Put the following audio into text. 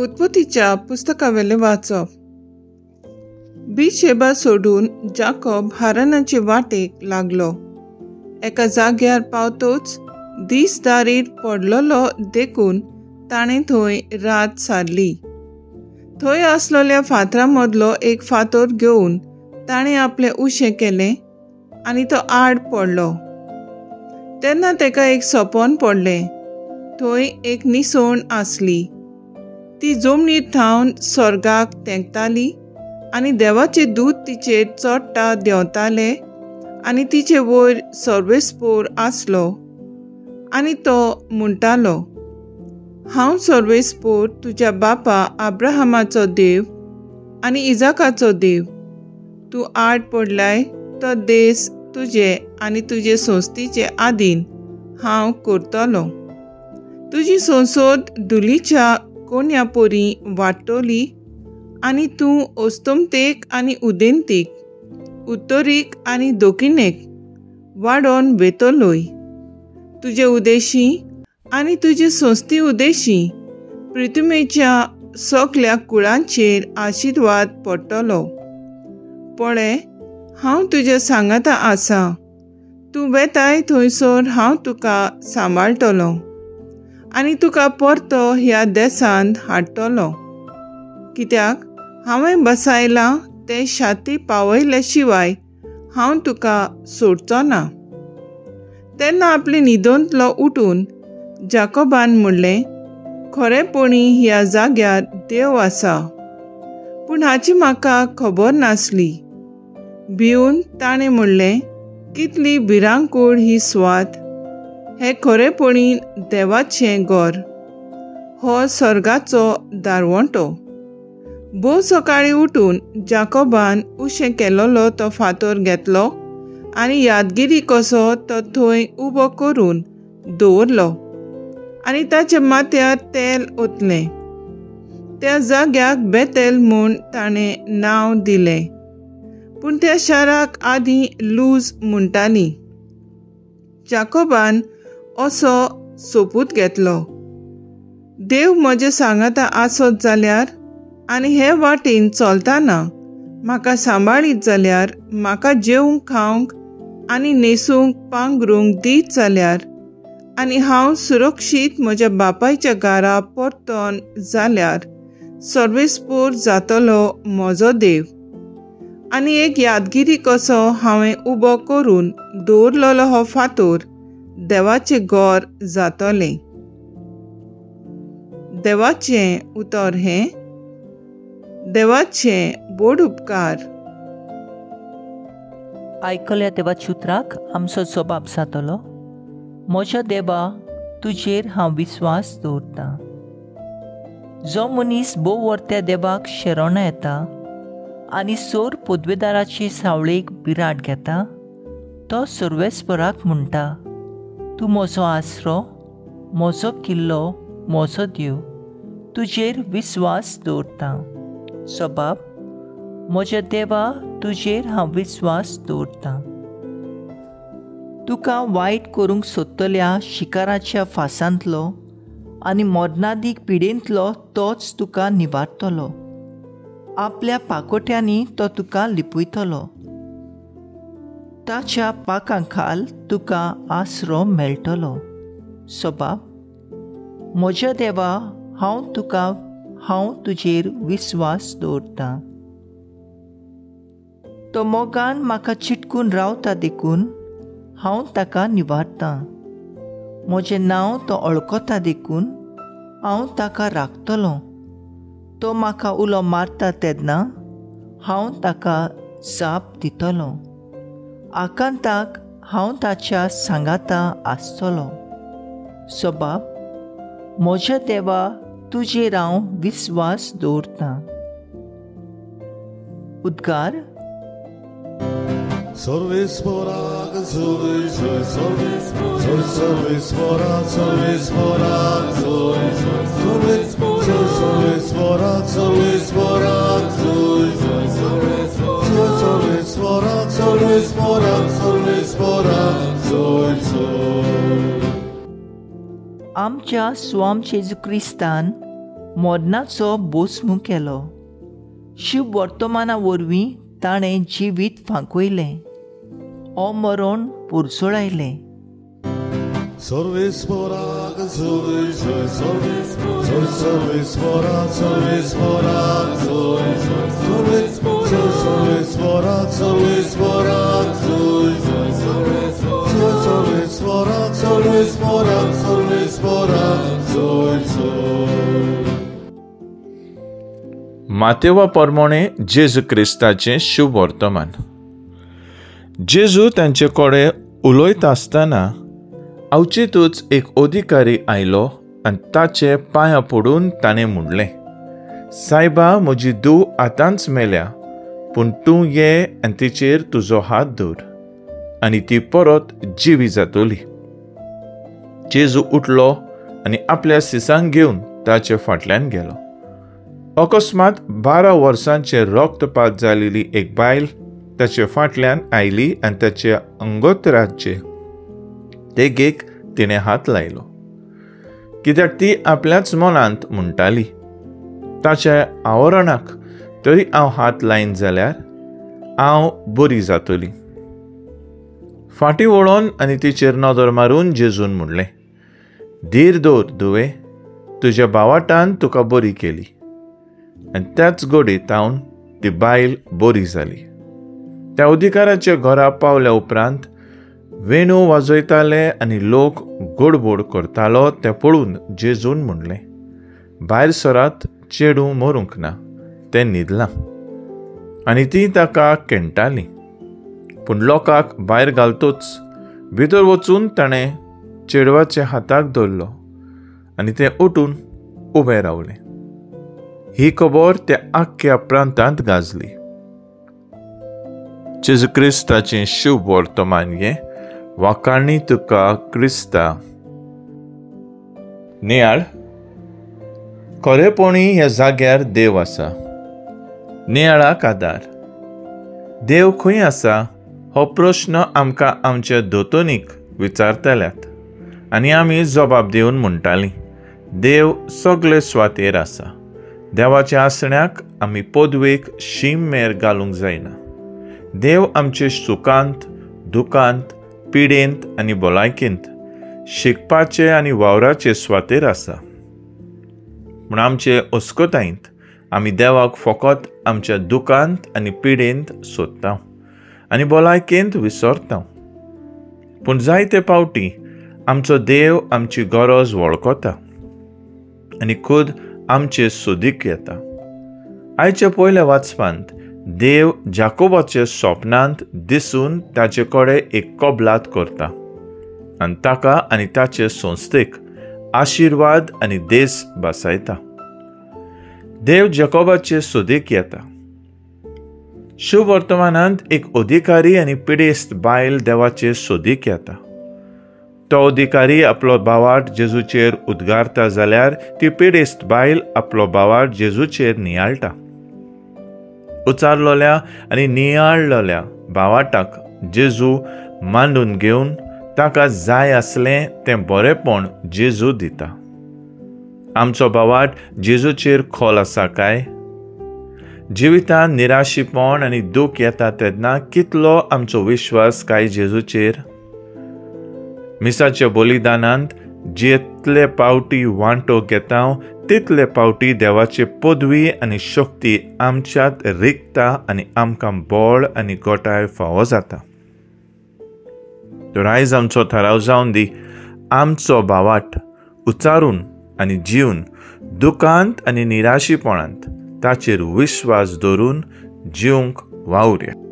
उत्पत्तीच्या पुस्तकावेलें वाचप. बीशेबा सोडून जाकोब हारानाचे वाटेक लागलो. एका जाग्यार पावतोच दीस दारीर पडलेलो देखून ताणें थंय रात सारली. थंय आसलेल्या फातरां मदलो एक फातर घेवन ताणें आपलें उशें केलें आनी तो आड पडलो. तेन्ना ताका एक सपन पडलें. थंय एक निसण आसली. ती जमनीर थावन स्वर्गाक तेंकताली आनी देवाचे दूत तिचेर चडटा देंवताले आनी तिचे वयर सर्वेस्पोर आसलो आनी तो म्हणटालो, हांव सर्वेस्पोर तुज्या बापा अब्राहमाचो देव आनी इजाकाचो देव. तूं आड पडलाय तो देस तुजे आनी तुजे संस्थेचे आदीन हांव करतलो. तुजी संसद धुलीच्या कोन्या पोरी वाडटली आनी तूं अस्तमतेक आनी उदेंतीक, उत्तरीक आनी दक्षिणेक वाडोवन वेतलोय. तुजे उदेशी आनी तुजे संस्थे उदेशी पृथ्वीच्या सगल्या कुळांचेर आशिर्वाद पडटलो. पळय, हांव तुज्या सांगाता आसा. तूं वेताय थंयसर हांव तुका सांबाळटलो आनी तुका परतो ह्या देशांत हाडटलो. कित्याक हांवें बसायलां तें शाती पावयले शिवाय हांव तुका सोडचो ना. तेन्ना आपले न्हिदोंतलो उठून जाकोबान म्हणलें, खरेपणी ह्या जाग्यार देव आसा, पूण हाची म्हाका खबर नासली. भिवन ताणें म्हणलें, कितली भिरांकूळ ही सुवात. हें खरेपणी देवाचें घर, हो स्वर्गाचो दारवंटो. भोव सकाळीं उठून जाकोबान उशें केलोलो तो फातर घेतलो आनी यादगिरी कसो तो थंय उबो करून दवरलो आनी ताच्या माथ्यार तेल ओतलें. त्या जाग्याक बेतेल म्हूण ताणें नांव दिलें, पूण त्या शाराक आदीं लूज म्हणटाली. जाकोबान असो सोपूत घेतलो, देव म्हजे सांगाता आसत जाल्यार आनी हे वाटेन चलतना म्हाका सांबाळीत जाल्यार, म्हाका जेवंक खावंक आनी न्हेसूंक पांगरूंक दीत जाल्यार आनी हांव सुरक्षीत म्हज्या बापायच्या घरा परतोन जाल्यार सर्वेस्पोर जातलो म्हजो देव. आनी एक यादगिरी कसो हांवें उबो करून दवरलेलो हो फातर देवाचें घर जातलें. देवाचें उतर हें. देवाचें बोड उपकार. आयकल्या देवाच्या उतराक आमचो जबाब जातलो, म्हज्या देवा तुजेर हांव विस्वास दवरतां. जो मनीस भोव वर्त्या देवाक शरण येता आनी सोर पदवेदाराचे सावळेक बिराट घेता, तो सर्वेस्पराक म्हणटा, तूं म्हजो आसरो, म्हजो किल्लो, म्हजो देव, तुजेर विस्वास दवरतां. सबाब, म्हज्या देवा तुजेर हांव विस्वास दवरतां. तुका वायट करूंक सोदतल्या शिकाराच्या फासांतलो आनी मरणादीक पिडेंतलो तोच तुका निवारतलो. आपल्या पाकोट्यांनी तो तुका लिपयतलो. ताच्या पाकां खाल तुका आसरो मेळटलो. सबाब, म्हज्या देवा हांव तुजेर विस्वास दवरतां. तो मोगान म्हाका चिटकून रावता देखून हांव ताका निवारतां. म्हजें नांव तो वळखता देखून हांव ताका राखतलो. तो म्हाका उलो मारता तेन्ना हांव ताका जाप दितलो. आकांताक हांव ताच्या सांगाता आसतलो. सबाब, म्हज्या देवा तुजेर हांव विस्वास दवरतां. उद्गार. सर्वेस्पोराक जोय जोय सर्वेस्पोराक सर्वेस्पोराक सर्वेस्पोराक जोय जोय सर्वेस्पोराक सर्वेस्पोराक जोय जोय सर्वेस्पोराक सर्वेस्पोराक सर्वेस्पोराक जोय जोय. आमच्या स्वाम जेजू क्रिस्तान मरणाचो बोस्म केलो. शिव वर्तमाना वरवीं ताणें जिवीत फांकयलें, अमरण पुरसोळायलें. मातेवा प्रमाणे जेजू क्रिस्ताचें शुभ वर्तमान. जेजू तांचे कडेन उलयता आसतना अवचितूच एक अधिकारी आयलो आनी ताचे पांयां पडून ताणें म्हणलें, सायबा, म्हजी धूव आतांच मेल्या, पूण तूं ये आनी तिचेर तुजो हात दवर आनी ती परत जिवी जातली. जेजू उठलो आनी आपल्या सिसांक घेवन ताचे फाटल्यान गेलो. अकस्मात 12 वर्सांचे रक्तपात जालेली एक बायल ताचे फाटल्यान आयली आनी ताच्या अंगोत्राचे देगेक तिणें हात लायलो, कित्याक ती आपल्याच मनांत म्हणटाली, ताच्या आवरणाक तरी हांव हात लायन जाल्यार हांव बरी जातली. फाटीं वळोन आनी तिचेर नदर मारून जेजून म्हणलें, धीर दवर धुवे, तुज्या भावाटान तुका बरी केली. आनी त्याच घडये तावन ती बायल बरी जाली. त्या अधिकाराच्या घरा पावल्या उपरांत वेणू वाजयताले आनी लोक गोडबोड करतालो तें पळोवन जेजून म्हणलें, भायर सरात, चेडूं मरूंक ना, तें न्हिदलां. आनी ती ताका केणटाली. पूण लोकांक भायर घालतूच भितर वचून ताणें चेडवाच्या हाताक धरलो आनी तें उठून उबें रावलें. ही खबर त्या आख्ख्या प्रांतांत गाजली. जेजू क्रिस्ताचें शुभ वर्तमान हें. वाखाणी तुका क्रिस्ता. नियाळ. खरेपणी ह्या जाग्यार देव आसा. नियाळाक आदार. देव खंय आसा हो प्रश्न आमकां आमच्या दोतोनीक विचारतल्यात आनी आमी जबाब दिवन म्हणटालीं, देव सगळे सुवातेर आसा. देवाच्या आसण्याक आमी पदवेक शीम मेर घालूंक जायना. देव आमचे सुखांत, दुखांत, पिडेंत आनी भलायकेंत, शिकपाचे आनी वावराचे सुवातेर आसा. पूण आमचे अस्कतायेंत आमी देवाक फकत आमच्या दुखांत आनी पिडेंत सोदता आनी भलायकेंत विसरता. पूण जायते पावटी आमचो देव आमची गरज वळखता आनी खुद आमचे सोदीक येता. आयच्या पयल्या वाचपांत देव जाकोबाच्या सपनांत दिसून ताचे कडेन एक कबलात करता आनी ताका आनी ताचे संस्थेक आशिर्वाद आनी देश बसायता. देव जाकोबाचे सोदीक येता. शुभ वर्तमानांत एक अधिकारी आनी पिडेस्त बायल देवाचे सोदीक येता. तो अधिकारी आपलो भावार्थ जेजूचेर उद्गारता जाल्यार ती पिडेस्त बायल आपलो भावार्थ जेजूचेर नियाळटा. उचारलोल्या आनी नियाळलोल्या भावाटाक जेजू मांडून घेवन ताका जाय आसलें तें बरेपण जेजू दिता. आमचो भावार्थ जेजूचेर खोल आसा काय? जिवितांत निराशीपण आनी दूख येता तेन्ना कितलो आमचो विश्वास काय जेजूचेर? मिसाच्या बलिदानांत जितले पावटी वांटो घेता तितले पावटी देवाची पदवी आनी शक्ती आमच्यांत रिगता आनी आमकां बळ आनी गोटाय फावो जाता. तर आयज आमचो थाराव जावन दी, आमचो भावार्थ उचारून आनी जिवन दुखांत आनी निराशीपणांत ताचेर विश्वास दवरून जिवंक वावुरया.